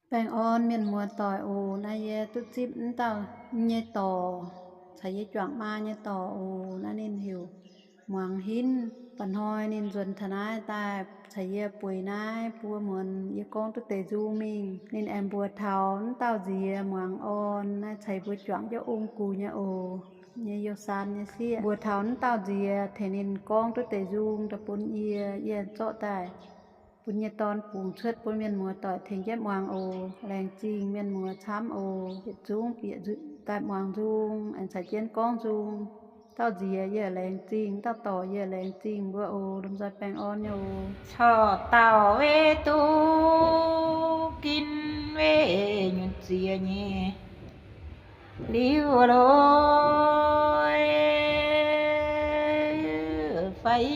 Baengh orn mienh muoz-doic oc. Naaiv yie duqv zipv m'dauh nyei dorc, caux yie juangc maa nyei dorc oc. Naaiv ninh heuc Muangx Hinv. Mba'hnoi ninh nzuonx taux naaiv daaih caux yie bueix naaiv buo muonz, yie gorngv duqv deix nzung mingh, ninh aengx mbuox taux m'dauh nziex Muangx Orn, naaiv ceix mbuo juangc jienv ong-gux nyei oc, nyei youh saan nyei sieqv. Mbuox taux m'dauh nziex tengx ninh gorngv duqv deix nzung daaih bun yie, yie zorqv daaih bun nyei dorn bungx cuotv bun mienh muoz-doic tengx jienv muangx oc. Laengz zingh mienh muoz camv oc. Yietc zungv bieqc daaih muangx nzung, aengx caux jienv gorngv nzung. Dauh nziex yie laengz zingh, dauh dorc yie laengz zingh mbuo oc. Lomh nzoih baengh orn nyei oc. Corc dauh weic duqv ginv weic nyunc ziex nyei liuz loh, fai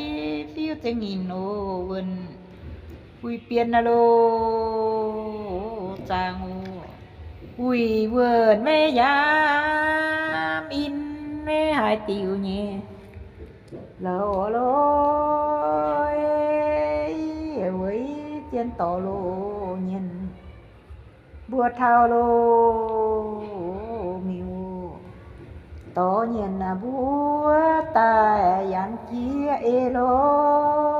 fiuv zengc nyinh oc wuonh, uix bienh loh zaangc oc. Uix wuonh maiv yaac in maiv haaix diuc nyei, lorz loh, weic zien dorh loh nyienh mbuo taux loh miuc, dorh nyienh mbuo daaih yangh jiex eix loh,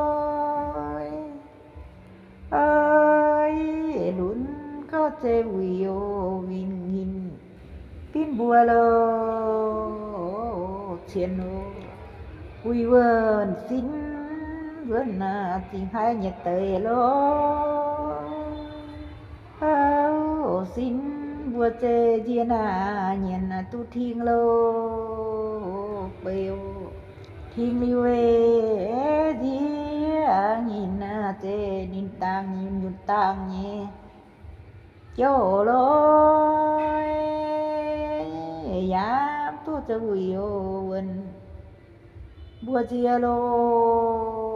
lunx kouv zei wuic oc, winh nyinh binv mbuo loh cien oc. Uix wuonh sin wuonh zingh haiv nyei deix loh, sin mbuo zei nziex naaic nyienh duqv ting loh beu. Ting liuz weic nziex nyinh zei ninh dangh nyinh nyutc dangh nyei jouv loh, yaac duqv zoux wuic oc wuonh mbuo nziex loh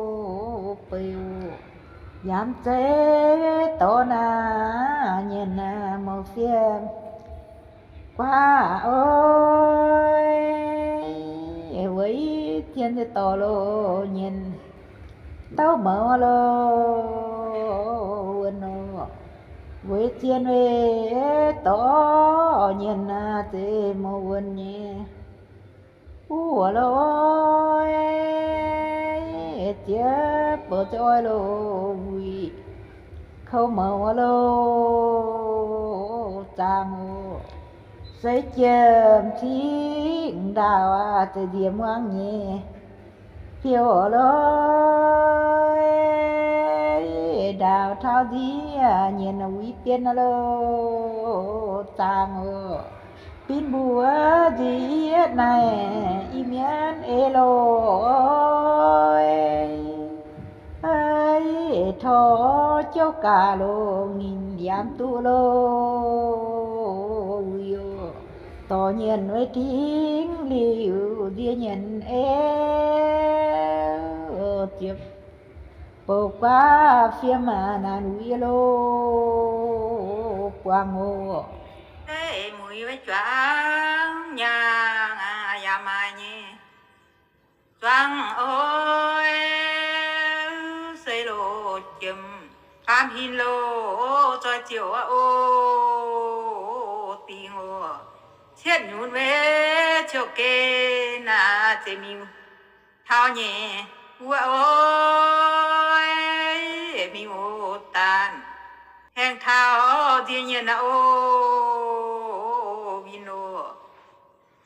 beu. Yaac mv zeiz dorh naaic nyienh mouz fiem guaav oc, weic zien se dorh loh nyienh dauh mouz loh wuonh oc. Weic zien weic dorh nyienh naaic zei mouz wuonh nyei wuov loh, ziex bouc zei oix loh wuic kouv mouz loh zaangc oc. Se jiem cingv ndaauh aqv, zeiz nziex muangv nyei fiou loh, ndaauh taux nziex nyienh uix bienh loh zaangc oc. Binv mbuo nziex naaic i mienv eix loh, tor jouv gaax loh nyinh yaac mv duqv loh wuic oc. Dorh nyienh weic dingc liuz nziex nyienh eix, ziepc bouc guaav fiem naaic wuic loh buangh oc. Muic weic juangc nyaah yaac maaih nyei zuangx oc. Sei loh jiem faam hin loh, zoi ziouc oc dingc oc. Cietv nyunc weic ciouv gen naaic zeiz miuc taux nyei wuov oc, miuc daanh haengh taux nziex nyienh naaic oc, winh oc.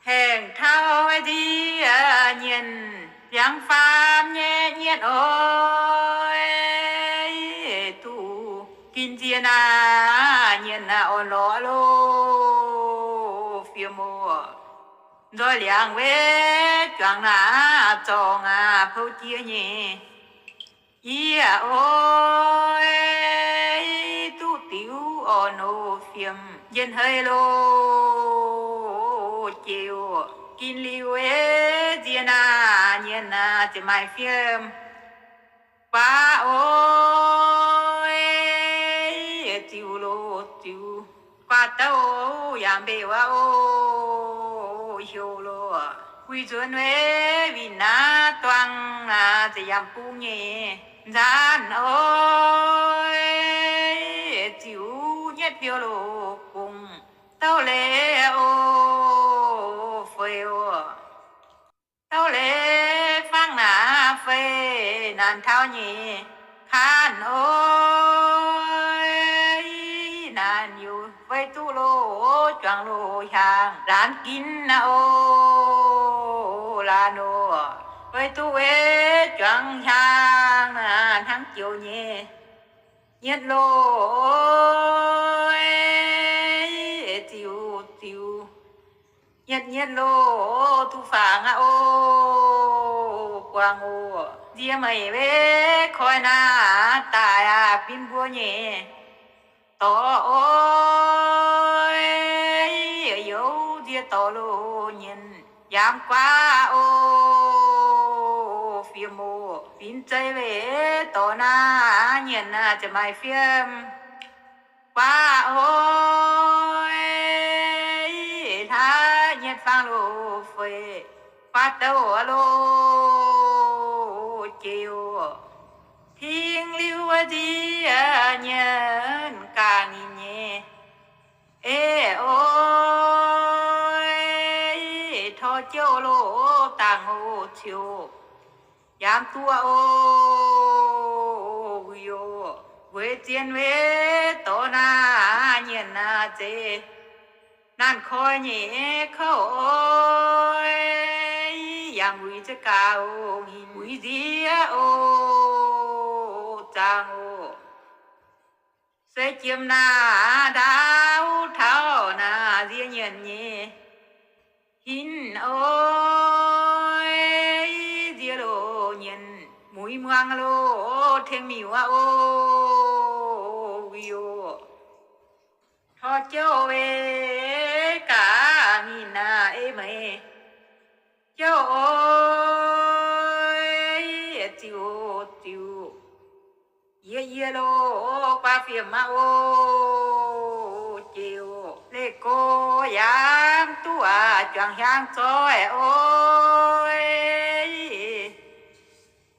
Haengh taux nziex nyienh liangx faam nyei nyienh oc, duqv ginv nziex naaic nyienh orn-lorqc loh fiem oc. Nzoih liangx weic juangc naaic zorngh aqv, pou jiex nyei. Yie oc, duqv diuc orn-lorqc fiem njien-hei loh jiex oc. Ginv liuz weic nziex naaic nyienh naaic ziouc maaih fiem guaav oc, ziux loh ziux guaav douc yaac mbeix wuov oc, heuc loh wuic nzuonx weic winh naaiv duangh naaic ziouc yaac bung nyei nzaanv oc, ziux nyetv biouv loz-gong, douv leiz oc, feix oc. Douv leiz fangv naaic feix naanc taux nyeic kanh oc. Naanc youc feix duqv loz juangc loz hiaangx laanh ginv naaic oc, laanh oc. Feix duqv weic juangc hiaangx naaic hnangv joux nyei nyietv loz, ziux ziux nyietv nyietv loz duqv faangx aqv oc, buangh oc. Nzie meih weic koi naaic daaih aqv, bin mbuo nyei dorc oc. Youz nzie dorc loz nyienc yangh guaav oc, fiem oc. Binc zei weic dorc naaic nyienc naaic ziouc maaih fiem guaav oc. Hlaax nyietv fangv loz feix guaav douv loz jiex oc. Ting liuz nzie nyienc gaax ninh nyei ei oc. Tor jouv loz dangh oc, ciouc yaac duqv oc, wuic oc. Weic zien weic dorc naaic nyienc naaic zeiz naanc koi nyei kouv oc. Yangh wuic za'gaax oc, wuic nziex oc, zaangc oc. Se jiem naaic ndaauv taux naaic nzie nyienc nyei hinv oc. Nzie loz nyienc muiz muangx loz tengx miuc aqv oc, wuic oc. Tor jouv weic gaax ninh naaic ei meih jouv oc, ziux ziux yie yie loz guaav fiem aqv oc, jiex oc. Leih go yaac duqv aqv, juangc hiaangx zoih oc.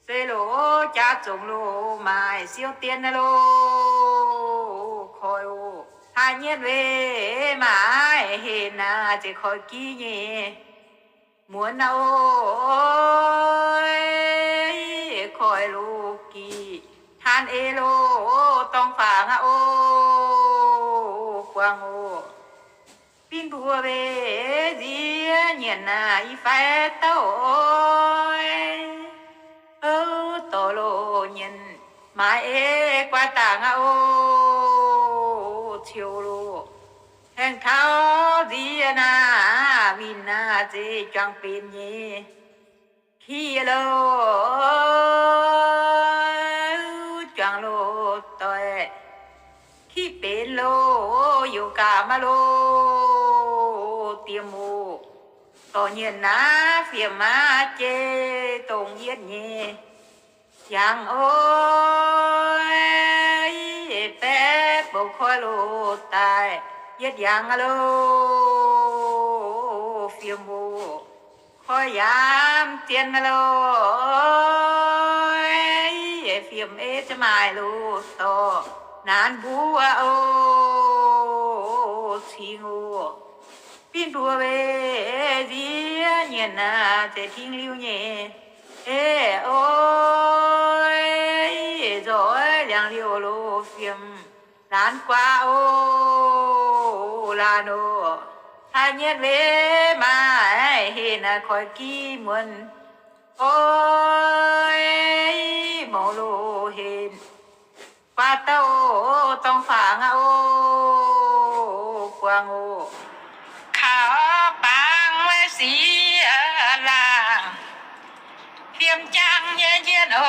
Se loz jaax zongc loz maaih siou dien loz koi oc. Haaix nyienv weic maaih henc naaic zeiz koi giv nyei muonz aqv oc. Koi loz gic taan ei loz dorngx faangx aqv oc, buangh oc. Bin mbuo weic nziex nyienc naaic i fai douh oc. Ouv, dorh loz nyienc maaih ei guaax dangh aqv oc, ciouc loz. Haengh taux nziex naaic winh naaic zeiz juangc benx nyei kiv loz, juangc loz doic kiv benx loz, youc gaax maiv loz diex muoc. Dorh nyienc naaiv fiem aqv, jei dongh yietv nyei yangh oc. Baeqv bouc koi loz daaih yietv yangh aqv loh, fiem oc. Koi yaac zien aqv loh, fiem ei za'gengh maaih loz dorh naanc mbuo oc, cingx oc. Bin mbuo weic nziex nyienc naaic zeiz ting liuz nyei ei oc, nzoih liangx liouh loz fiem laanh guaax oc, laanh oc. Haaix nyienv weic maaih henc naaic koi giv muonz oc, mouz loz henc guaax douh dorngx faangx aqv oc, buangh oc. Kaux bangc weic sieqv laangh fiem jangv nyei njienv oc,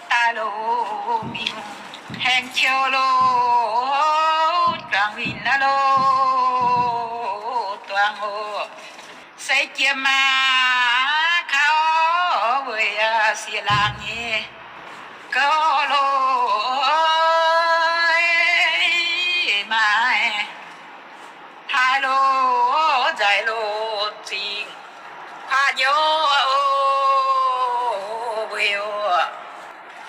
daaih loz miuc haengh qiu loh, juangc winh aqv loh, duangx oc. Se jiem aqv, kaux weic sieqv laangh nyei gouv loh, maaih taaih loh, nzaic loh, zingh kuaaiv nyouz oc, weic oc,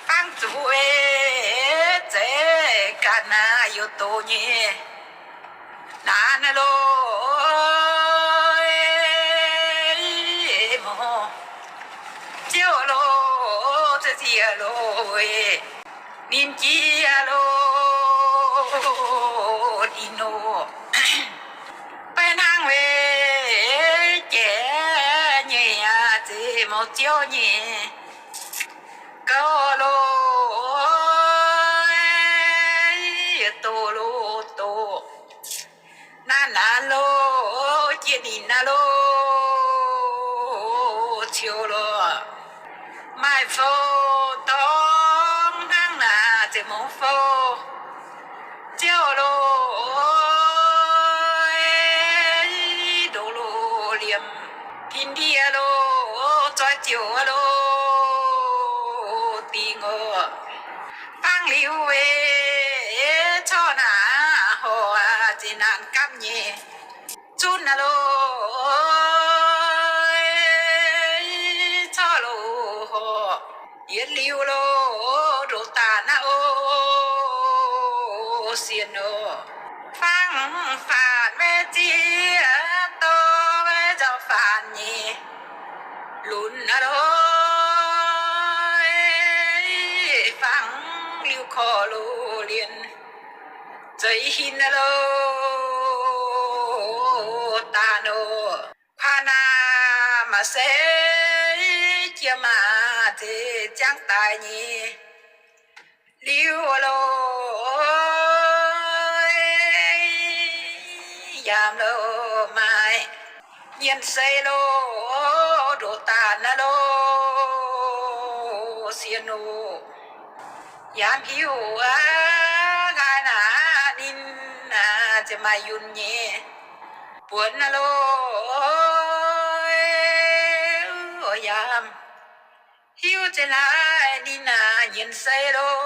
fangv zuqc ei zeiz Ganh naaiv youh doz nyei naanc loh, mouz ziouv loh, ziex ziex loh, ninh jiex loh, ninh loh. Baeqv hnangv weic jiex nyei aqv, ziex mouz ziouv nyei gouv loh, doz loh doz. Naanc naanc loh, jiex ninh naaiv loh, ciouv loh. Maaih fou dorngx hnangv naaic, ziex mouz fou ziouv loh, ndoqv loh liemh tin ndie loh, zoih ziouc loh dingc oc. Fangv liuz weic corc naaic horc, zinh naanc gapv nyei zunv naaic loh, corc loh horc. Yietc liuz loh, ndoqc daaih naaiv oc, sienx oc. Fangv faatv maiv ziex dorh maiv nzauh faanv nyei lunx naaiv loh, fangv liuz korv loh lienh zeix hin naaiv loh, daaih oc. Kuaav naaic maaih se jiex maac zeix ziangv daaih nyei liuz loh, yaac loh maaih nyienx sei loh, ndoqc daaih naaiv loh, sienx oc. Yaac hiuv aqv, nqaai naaic ninh ziouc maaih yunh nyei buonc naaiv loh, yaac hiuv zinh naaiv ninh nyienx sei loh,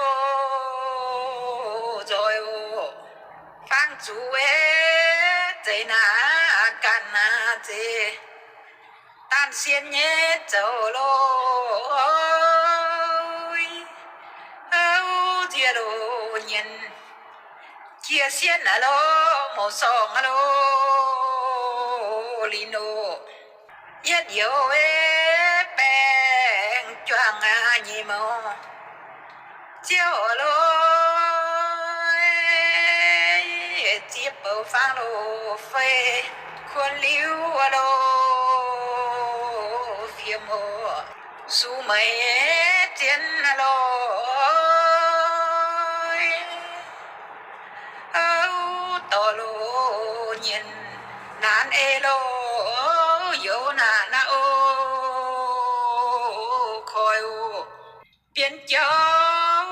nzoih oc. Fangv zuqc weic zeiz naaic ganh naaic zeix daanh sien nyei zoux loh, nziex loh nyienx jiex sieqv naaiv loh, mouz sorng naaiv loh, lingh loh. Yietv youz weic baengc juangc aqv nyei mouz ziouv loh, ziex bouc fangv loh fei kuonx liuz loh, fiem oc. Sux meix zien loh, dorh loh nyienx naanc ei loh, youz naanc naaiv oc, koi oc. Bienx jauv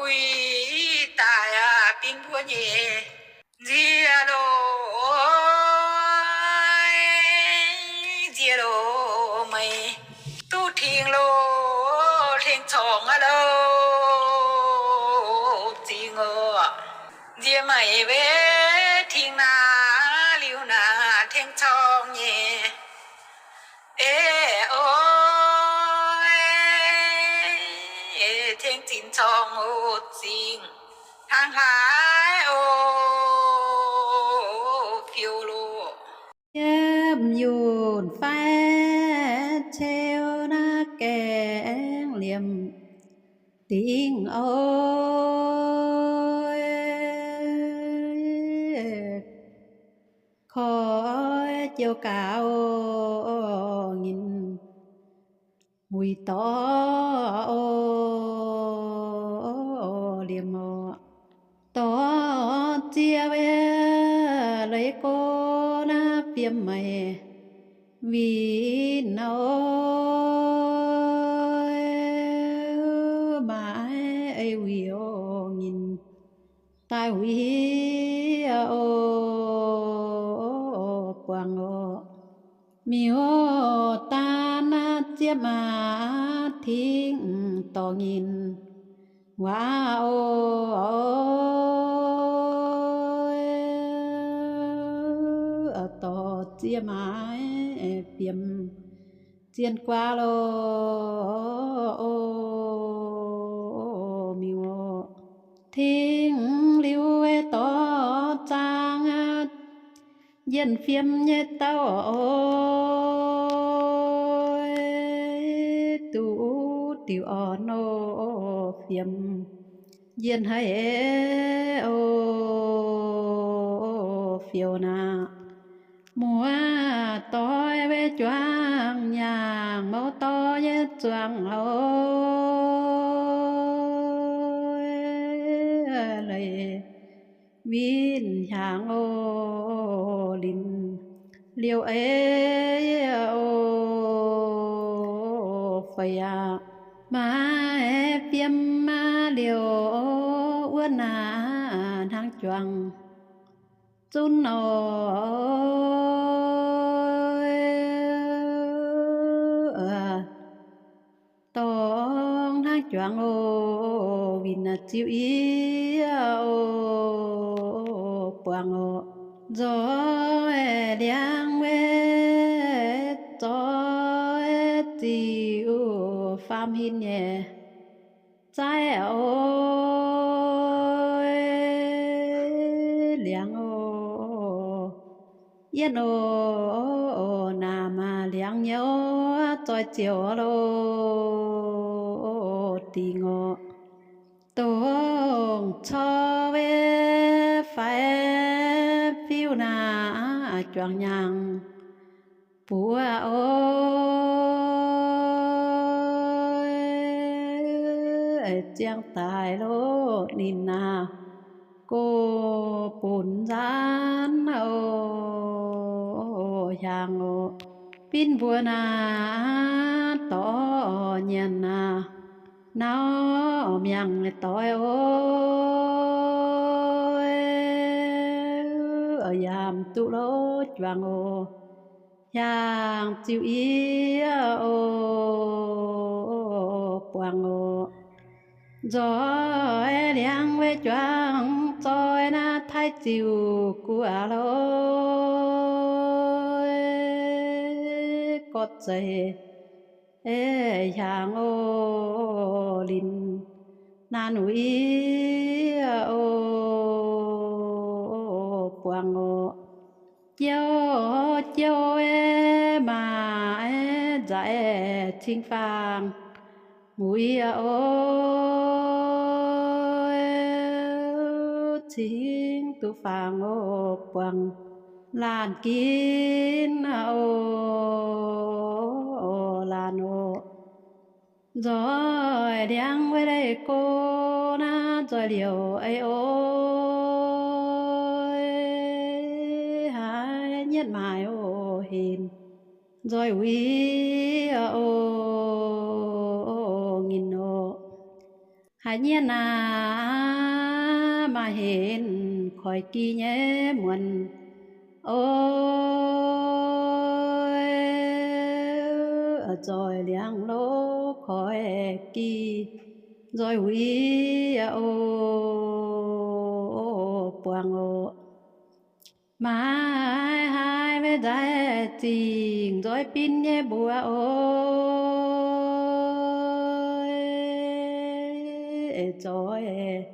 uix daaih aqv, bingv mbuo nyei nziex loh, nziex loh meix duqv tengx loh, tengx corngh aqv loh, zingh oc. Nziex meix weic tengx naaiv liuz naaic tengx corngh nyei. Ei oc, tengx zinh corngh oc, zingh hnangv haaix oc, fiou loh. Yiem yunh fai ceu naaiv gaengh liemh dingc oc. Koi jiou gaax oc, nyinh wuic dorh oc, liemh oc. Dorh ziex wuov leiz go naaiv fiem meic winh oc, maaih ei wuic oc, nyinh daaih wuic oc, buangh oc. Miuc daan naaiv ziepv maac tingv dorngx nyinh waac oc, dorh ziex maac biemh zien guaav loh, miuc oc. Tingv liuz Yienh fiem nyei dauh oc, duqv diuh orn oc fiem. Yienh haiz oc fioux naaic, muoz-doic weic juangc nyaangc mouv dorh nyei zuangx oc, leiz winh hiaangx oc linc liouh ei oc feix aqv. Maaih fiem maah liouh wuov naaic hnangv juangc zunv oc, dorngx hnangv juangc oc, winh ziuh yie oc buangh oc. Nzoih liangx weic zoih ziux faam hin nyei zaiv oc, liangx oc, yienh oc, naaic maah liangx nyei oc, zoih ziouc loh dingc oc. Dongh cor weic faix fiuv naaic juangc nyaangc buoz oc, ziangh daaih loh ninh naaic go bun nzaanv oc hiaangx oc. Bin mbuo naaic dorh nyanc naaic nau miangh doix oc, yaac duqv loh juangc oc, hiaangx ziux yie oc buangh oc. Nzoih liangx weic juangc zoih naaiv taaih ziux gu'nguaaz loh, gorqv zeiz hiaangx oc linc naanc wuic oc buangh oc. Jiouv, jiouv, maaih nzaic cingx faang wuic oc, cingx duqv faang oc buangh laanh ginv oc, laanh oc. Nzoih liangx weic leih go naaiv nzoih liouc ei oc, haaix nyienh maaih oc henc nzoih wuic oc, nginh oc. Haaix nyienh aac, maaih henc koiv-gi nyei muonc oc, nzoih liangx loh koiv-gi nzoih wuic oc, buangh oc. Maaih haaix nyungc nzaic zingh nzoih bin nyei mbuox oc, nzoih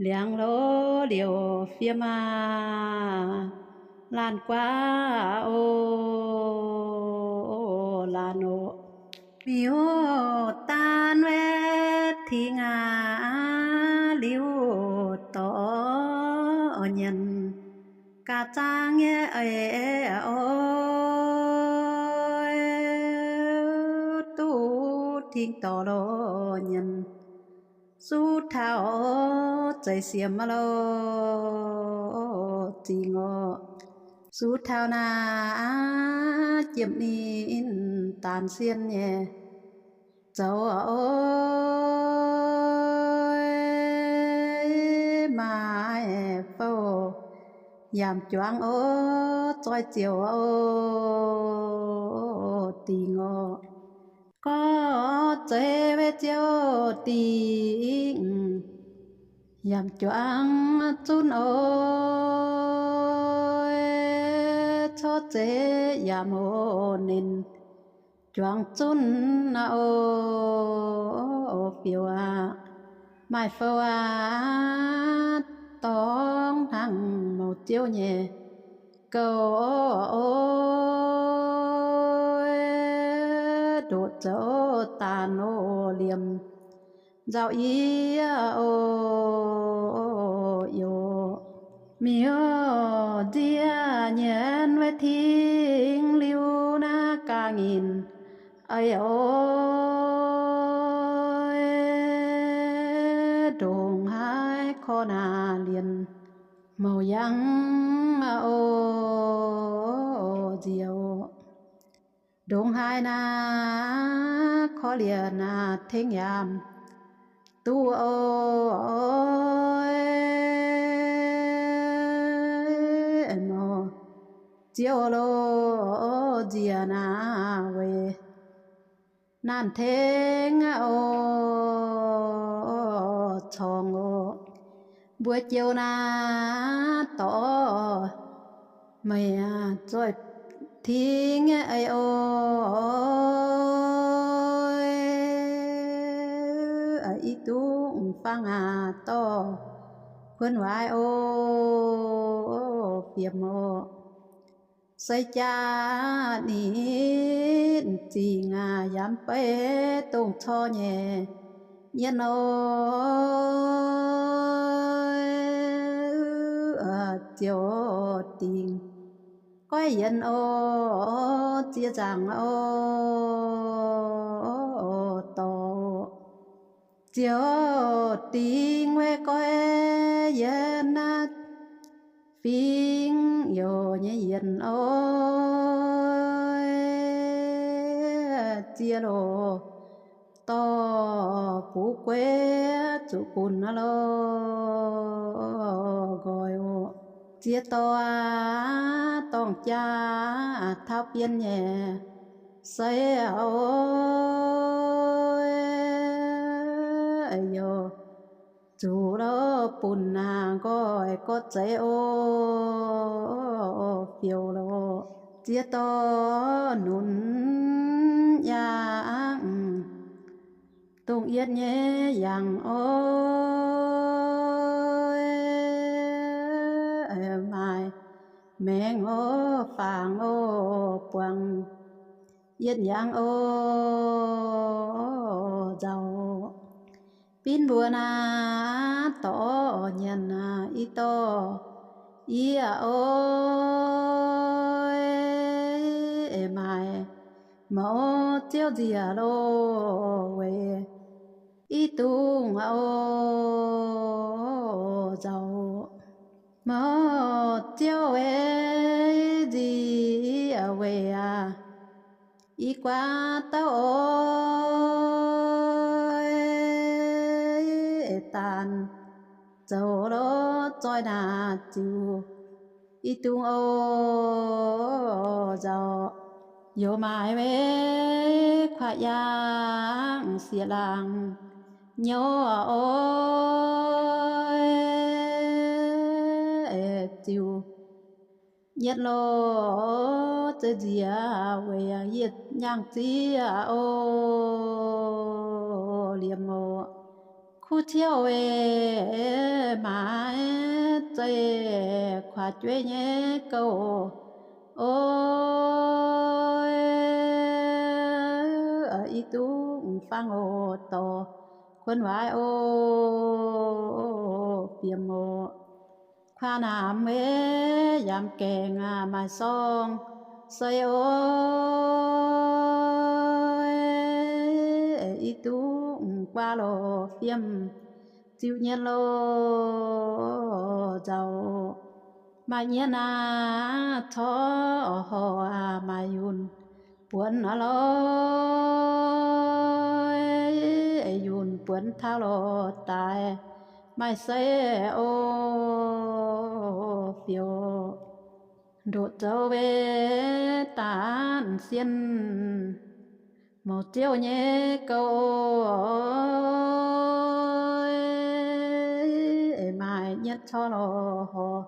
liangx loh liouc fiem aac, laanh guaav oc, laanh oc. Miuc-daanh weic tingx aac, liuz dorh nyanc gaax zaangv nyei eix oc, duqv tingx dorh loh nyanc. Sux taux oc, zeiz siemx loh zingh oc. Sux taux naaic, jiem ninh daanh sien nyei zoux oc, maaih fouv yaac juangc oc, zoih ziouc oc dingc oc. Gorqv-zeiv weic ziouc dingc, yaac juangc zunv oc, corc zeiv yaac mouz nenc juangc zunv oc, fiouv aac, maaih fouv aac, dorngx hnangv mouz ziouv nyei gouv oc, ndoqc zoux daanh oc, liemh nzauh yie oc, yoc miuc nziex nyienz wetv tingx liuz naaiv ga'nyinc ei oc, ndongc haaix korv naaic lienh mouc yangh oc, nziex oc, ndongc haaix naaic korv lienh naaic tengx yaac duqv oc, mouc ziouv loh, nziex naaic weic naanh tengx oc, corngx oc, mbuo jiouv naaiv dorc meih zoih tingx ei oc, i dungx fangx aqv dorh kuonx waaic oc, fiem oc. Se jaax ninh zingc aqv, yaac mv beiv dongh corc nyei nyietv oc, ziouc dingc goiv yienx oc, ziex nzaangc oc, dorc ziouc dingc weic goiv yienx naaiv fingx youc nyei yienx oc, ziex loh dorh fuqv gueiv zuqc gunx loh nqoi oc. Ziex dorh aqv, dorngh jaa tauv bienv nyei sei oc, youc zuqc loh bun naaiv nqoi gorx zeiv oc, fioux loh ziex dorh nunc yangh, dongh yietv nyei yangh oc, maaih maengx oc, fangx oc, buangh yietv yangh oc, nzauh. Binv mbuo naaiv dorh nyanc naaiv i dorh yie oc, maaih mouc ziouv nziex loh weic i dungx oc, nzauh. Mouc ziouv weic nziex weic aqv, i guaax dauh oc, daanh zoux loh zoih naaiv ziux i dungx oc, nzauh. Youc maaiz weic kuaaiv yaangh sieqv laangc nyouz oc, ziux nyietv loh zeiv nziex weic yietv nyaangh ziex oc, liemh oc. Kuv ciouv weic maaiz zeih kuaaiv jueiv nyei gouv oc, i dungx fangx oc, dorh kuonx waaic oc, fiem oc. Kuaaiv naamh weic yaac gaengh maaih sorng sei oc, i dungx guaav loh fiem ziux nyienx loh nzauh. Maaih nyienx aqv, corc horc maaih yunh buonc loh, yunh buonc taux loh daaih maaih sei oc, fioux ndoqc zoux weic daanh sienh mouc ziouv nyei gouv, maaih nyienx corc loh horc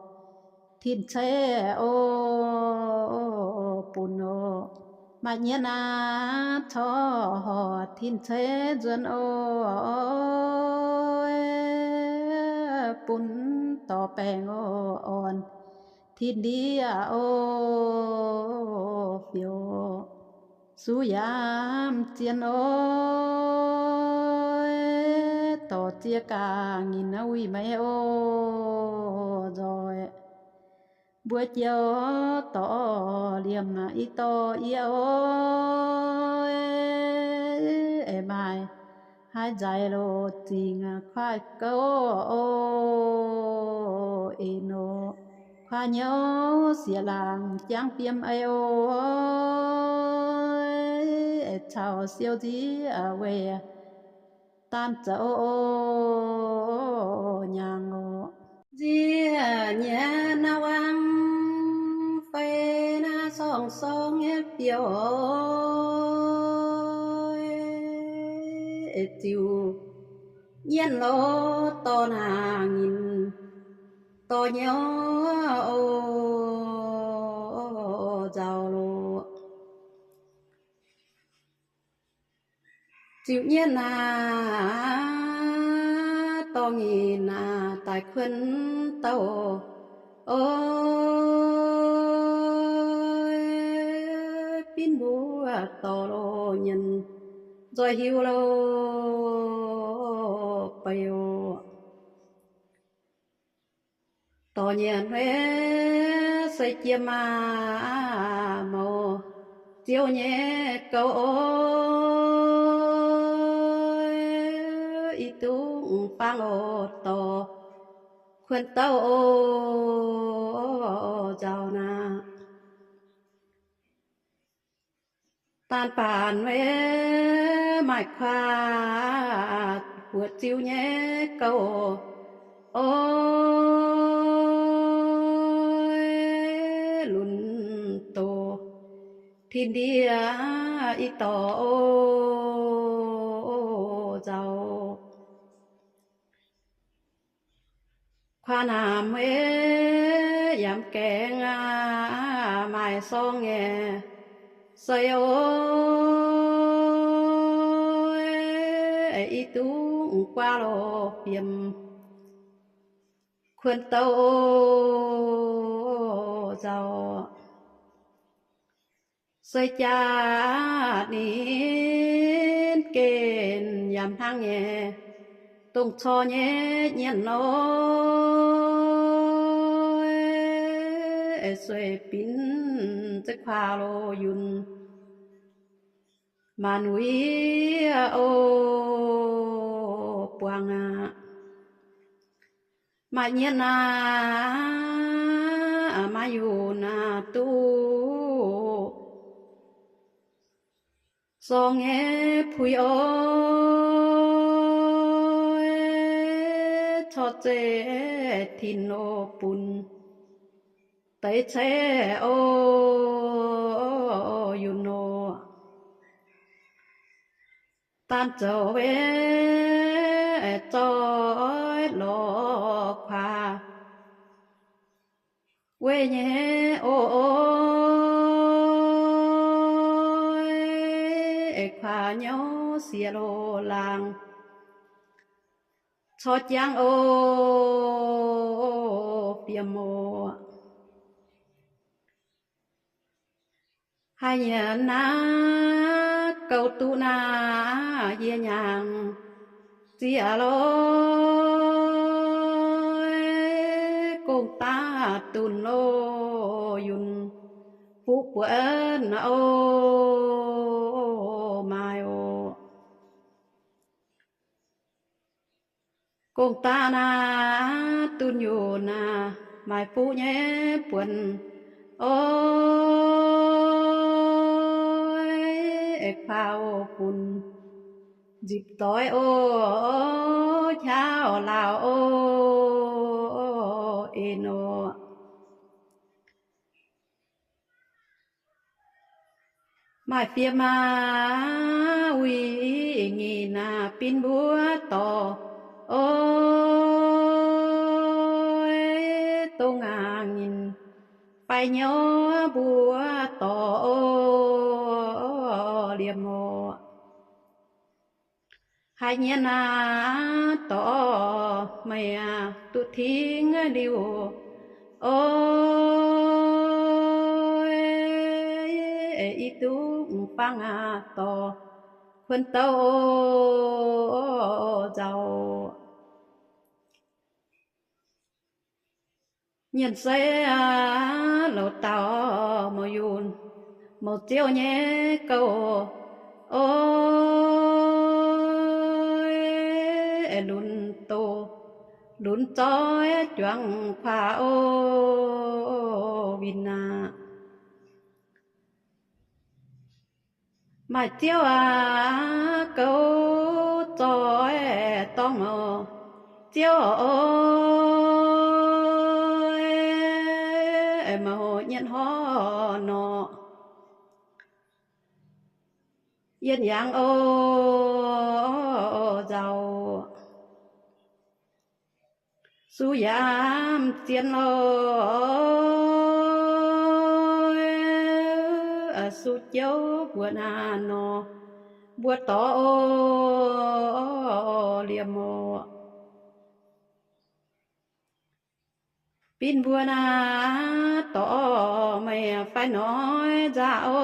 tin-ceix oc, bun oc. Maaih nyienx aqv, corc horc tin-ceix nzuonx oc, bun dorh baengh oc, orn Tin-Ndiev o, fioux suv yaac zien oc. Dorc ziex ga'nyinc wuic meih oc nzoih. Mbuo jiu dorh liemh i dorh yie oc. Aeqv, maaih haaix nzaic loz-zingh kuaaiv gouv oc. Eix nor kuaaiv nyouv sieqv laangc jangv fiem ei oc. Aeqv, caux siou nziev weih daan zoux oc, nyaangc oc. Nziev nyei naaiv wangv fai naaiv sorng-sorng nyei biouv oc, ziux nyienh loz dorh naaic nyinc dorh nyouv oc, nzauh loc. Ziux nyienh naaic dorh nyinc naaic daaih kuonx douh oc, binv mbuo dorh loz nyienz nzoih hiuv loz beiv oc. Dorh nyienz wuov se jiem maah mouz ziouv nyei gouv oc, i dungx fangv oc dorh kuonx douh oc, nzauh naaic. Daan baanc wuov maaih kuaaiv buoqc ziux nyei gouv oc, lunx doz tin-ndiev i dorh oc, nzauh. Kuaaiv naamh wuov yaac gaengh maaih sorng nyei sei oc, i dungx guaav loz fiem kuonx douh oc, nzauh. Se jaax ninh gen yaac hnangv nyei dongh corc nyei nyienx nor, sueih binc za'kuaaux loz yunh maanc wuic oc, buangh aqv. Maaih nyienx naaic maaih yunh naaic duqv sorng nyei puix oc, corc zeiv tin oc, bun deix ceix oc, yunh oc. Daan zoux wuov zoih lorz kuaaiv weic nyei oc, kuaaiv nyouv sieqv loz laangz corc jangv oc, fiem oc. Haaix nyienx naaic gouv duqv naaic yie nyaangc ziex loi, gong-daqv dunh loz yunh fuqv buonv oc, maaih oc. Gong-daqv naaic dunh yunh naaic maaih fuqv nyei buonv oc, kuaaiv oc, funx nzipc doix oc, qaqv laauh oc, en oc. Maaih fiem aqv, wuic nyic naaic binv mbuo dorh oc, dongh ngaengc nyinc fai nyouv mbuo dorh oc, liemh oc. Haaix nyienx naaic dorh meih aqv, duqv tingx liuz oc. duqv m'fangv aqv dorh kuonx douv nzauh. Mienh sei aqv, loz-dauh mouc yunh, mouc ziouv nyei gouv, o, lunx doz, lunx zoih juangc kuaah o, winh aqv. Maaih ziouv aqv, gouv zoih dorngx mouc ziouv o, mouc nyei horv norqc, yienh yangh o, nzauh. Su yaac m'zien lorh, su jouv mbuo naaiv nor, mbuo dorh o, liemh o. Binv mbuo naaiv dorh meih fai noic nzangc o,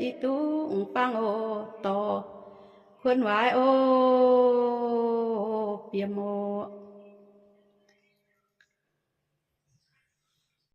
i duqv m'fangv o, dorh kuonx waaic o, biemh o.